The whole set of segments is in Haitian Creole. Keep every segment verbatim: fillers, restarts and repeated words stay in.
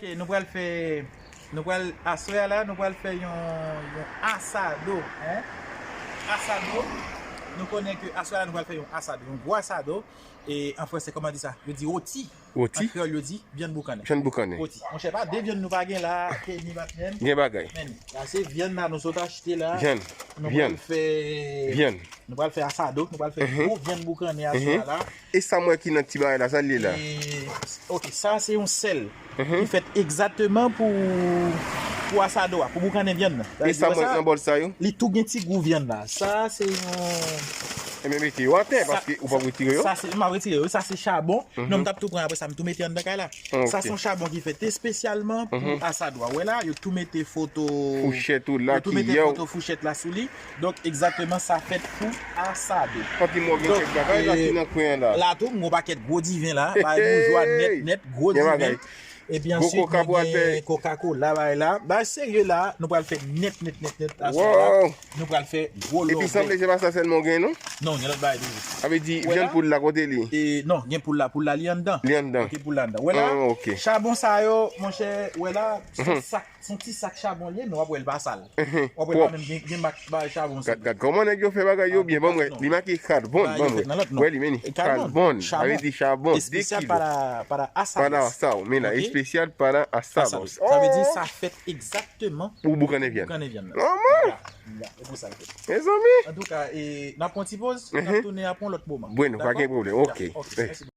Ok, nou pral fè, nou pral, aswè a la, nou pral fè yon, yon asado, hein? Asado. Nou konnen ke aswè a la, nou pral fè yon asado, yon gwo asado. E an fransè, kòman di sa? Yo di roti. Roti. An kreyòl, yo di vyann boukannen. Vyann boukannen. Roti. Monchè, pa de vyann nou pa gen la, Kenny pa t jwenn. Gen bagay. Men, sa se vyann la nou sot achte la. Vyann. Nou pral fè vyann. Nou pral fè asado, nou pral fè gwo vyann boukannen aswè a la. E sa m wè ki nan ti bagay la, sa l ye la? E, ok, sa se yon sèl ki fèt egzakteman pou, pou asado a, pou boukannen vyann nan. E sa m wè nan bòl sa yo? Li tou gen ti gou vyann la. Sa se yon... Ebyen, mete yo atè, paske ou p ap retire yo. Sa se, m ap retire yo. Sa se chabon. Non, m t ap tou pran apre sa, m tou mete anndan kay la. Sa se yon chabon ki fèt espesyalman pou asado a. Ou wè la, yo tou mete foto fouchèt ou la, yo tou mete foto fouchèt la sou li. Donk, egzakteman, sa fèt pou asado. Papi, m wè gen kèk bagay la ki nan kwen an la. La tou, m gon pakèt gwo diven la. Bay boujwa nèt, nèt, gwo diven. Epi answit, nou gen Coca-Cola, bay la. Bay serye la, nou pral fè nèt, nèt, nèt, nèt, aswè la. Nou pral fè gwo love. Epi sanble se pa sa sèlman w gen, non? Non, gen lòt bagay toujou. Sa vle di, vyann poul la, kote li? E, non, gen poul la, poul la, li anndan. Li anndan. Ok, poul la anndan. Wè la, chabon sa yo, monchè, wè la, se sak. Se yon ti sak chabon li ye, men w ap wè l pa sal. W ap wè l pa menm gen, gen mak ba chabon sou li. Gad, gad kòman nèg yo fè bagay yo byen. Ban m wè, li make carbon, ban m wè. Wè li, men li carbon. Sa vle di chabon, de kilo. Espesyal para, para asado. Para asado, men la, espesyal para asado. Sa vle di sa fèt egzakteman pou boukannen vyann. Boukannen vyann nan. Nòmal. Ya, ya, e pou sa l fèt. Mezanmi. Antouka, e, n ap pran ti poz, n ap tounen apre yon lòt moman. Bueno, pa gen pwoblèm. Ok. Ok, mèsi.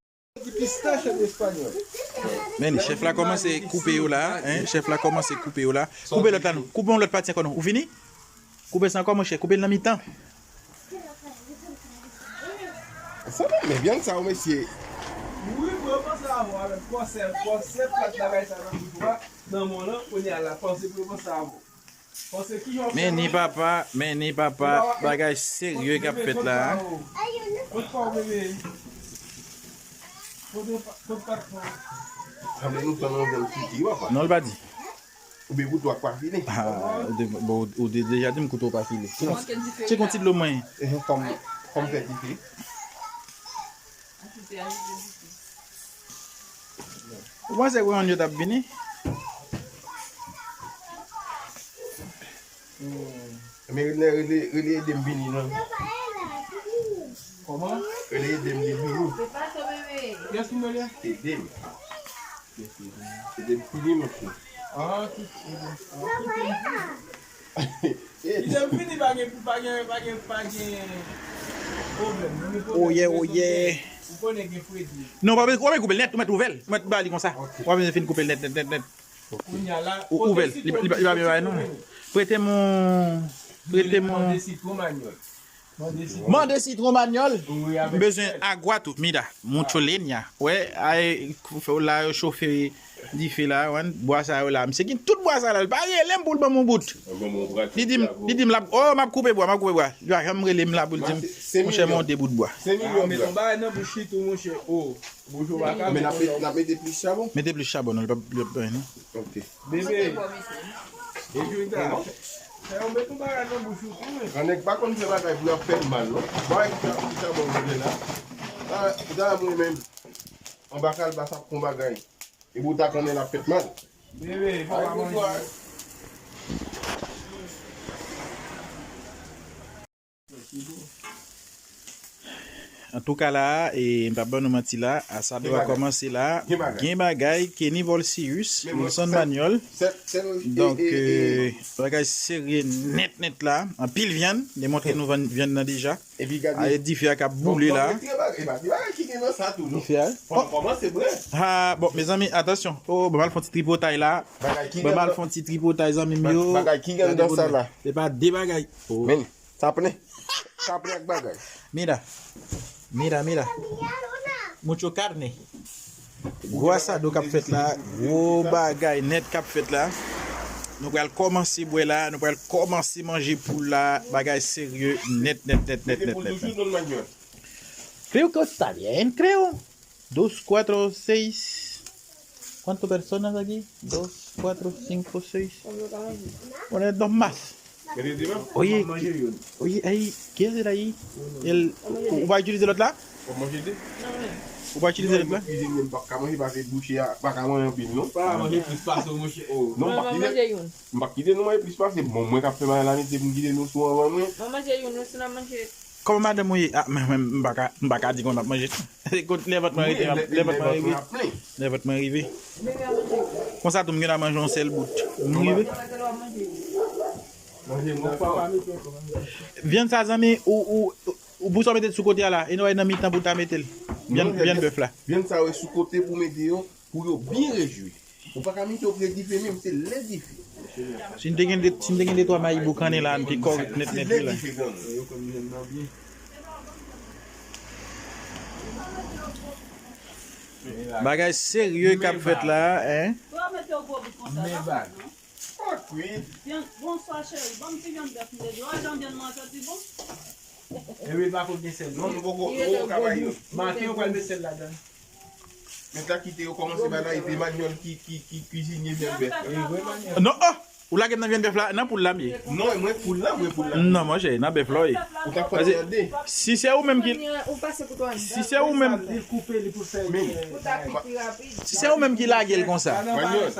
Men, chèf la kòmanse koupe yo la, hein? Chèf la kòmanse koupe yo la. Koupe lòt la, non. Koupe yon lòt pati ankò, non. Ou fini? Koupe sa ankò, monchè. Koupe l nan mitan. Sa menm, men vyann sa yo, mesye. Wi, mwen panse avè w avèk pwosè, pwosè plat bagay sa nan bouch ou a, nan men w lan, kounye a la, panse pou yo panse avè w. Men ni papa, men ni papa, bagay serye k ap fèt la, hein. Sanble nou tann yon vyann fiti, papa. Non, l pa di. Oubyen kouto a k pa file. Ah, ou te, bon, ou te deja di m kouto pa file. Tcheke yon ti dlo mwen. Fòm, fòm fè dife. Ou panse granmoun yo t ap vini? Men rele, rele, rele ede m vini non. Kòman? Rele ede m vini. Kiyès ki rele? Ede m. Ede m vini, monchè. Ah, ki, ede m. Li te fini, pa gen, pa gen, pa gen, pa gen pwoblèm. Oye, oye. Ou konnen gen fredi. Non, w ap koupe l nèt, ou mèt ouvè l. Ou mèt ba li konsa. W ap fin koupe l nèt, nèt, nèt, nèt. Ou ouvè l. Li, li, li pa byen bay non. Prete m, prete m. Mande sitwon manyòl. Mande sitwon manyòl. M bezwen agwa tou. Mira, mucho leña. Wè, ay, la yo chofe dife la, wan, bwa sa yo la. Misye gen tout bwa sa la. Li pa rele m pou l ban m yon bout. Li di m, li di m, l ap, oh, m ap koupe bwa, m ap koupe bwa. Li pa janm rele m la pou l di m, monchè, m yon de bout bwa. Met yon bagay nan bouch li tou, monchè. Oh, bouch ou pa ka. Men n ap met, n ap mete plis chabon. Mete plis chabon, non, li pa, li pa, non. Ok. Bebe. Epi w ta fè yon met yon bagay nan bouch ou tou, men. An nèg pa konn fè bagay pou y ap fè l mal, non. Bagay ki sa, ki sa bon vle la. Sa, sa mwen menm. Anba kalbas ap fon bagay. Epi w ta konnen l ap fèt mal. Bebe, fò pa manje. Antouka la, e, m p ap ban nou manti la, asado a kòmanse la. Gen bagay. Gen bagay, Kenny Volcius, Wilson Manuel. Donk, e, bagay serye nèt, nèt la. Anpil vyann, demontre nou vyann, vyann nan deja. Epi gade. Ay, dife a k ap boule la. Dife a. Ha, bon, mezanmi, atansyon. Oh, ban m al fè yon ti tripotay la. Ban m al fè yon ti tripotay, zanmi m yo. Bagay ki gen nan sa la. Se pa de bagay. Oh. Men. Sapnen. Sapnen ak bagay. Mira. Mira, mira. Mucho carne. Gwo asado k ap fèt la. Gwo bagay nèt k ap fèt la. Nou pral kòmanse bwè la. Nou pral kòmanse manje poul la. Bagay serye nèt, nèt, nèt, nèt, nèt, nèt. Creo que está bien, creo. Dos, cuatro, seis. ¿Cuántas personas aquí? Dos, cuatro, cinco, seis. Bueno, es dos más. Oye, oye, ahí, ¿qué hacer ahí? El, ¿ou va a utilizar el otro lado? Ou pa itilize lèt la? Kizin mwen pa ka manje pase bouche a, pa ka manje anpil non. Pa manje plis pase w, monchè. Oh. Non, m pa kite. Mwen manje youn. M pa kite nou manje plis pase. Bon, mwen k ap fè bagay la, mete pou m kite nou sou anvan mwen. Mwen manje youn, nou si n ap manje. Kòman madanm ou ye? Ah, men, men, m pa ka, m pa ka di kòman m ap manje. Kot lè vant mwen rete, lè vant mwen rive. Lè vant mwen rive. Konsa tou m gen dwa manje yon sèl bout. M rive. Vyann sa, zanmi, ou, ou, ou pou sa w mete l sou kote a la. E nou wè nan mitan pou ta mete l. Vyann, vyann bèf la. Vyann sa yo sou kote pou mete yo, pou yo byen rejwi. Ou pa ka mete yo pre dife menm, se lè dife. Si n te gen de, si n te gen de twa mayi boukannen la, n te kòrèk nèt nèt wi la. Bagay serye k ap fèt la, hein? Bonswa cheri, ban m ti vyann bèf m te di w, a jan vyann mwen an santi bon. Epi pa konn gen sèl non. Non, nou poko, nou poko ka bay yo. Maten yo pral met sèl ladan. Men ta kite yo kòmanse bay la, epi Manyòl ki, ki, ki kizine vyann bèf la. Non, oh! Ou lage m nan vyann bèf la, nan poul la m ye. Non, e mwen poul la, mwen poul la. Non, monchè, nan bèf la w ye. Ou ta fè an de. Si se ou menm ki, si se ou menm, si se ou menm ki lage l konsa,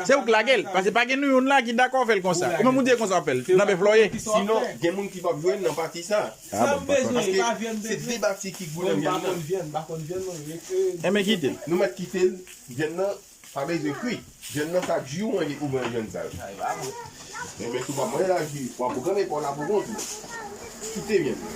se ou k lage l. Paske pa gen nou youn la ki dakò fè l konsa. Ou menm ou di e konsa w ap fè l. Nan bèf la w ye. Sinon, gen moun ki p ap jwenn nan pati sa. Ah bon, pa konn. Paske se de pati ki gou nan vyann nan. Enben kite l. Nou mèt kite l, vyann nan pa bezwen kwi. Vyann nan sa di w manje ou pran vyann sa yo. Enben si w pa manje la di, w ap boukannen pa w la pou kont ou. Kite vyann nan.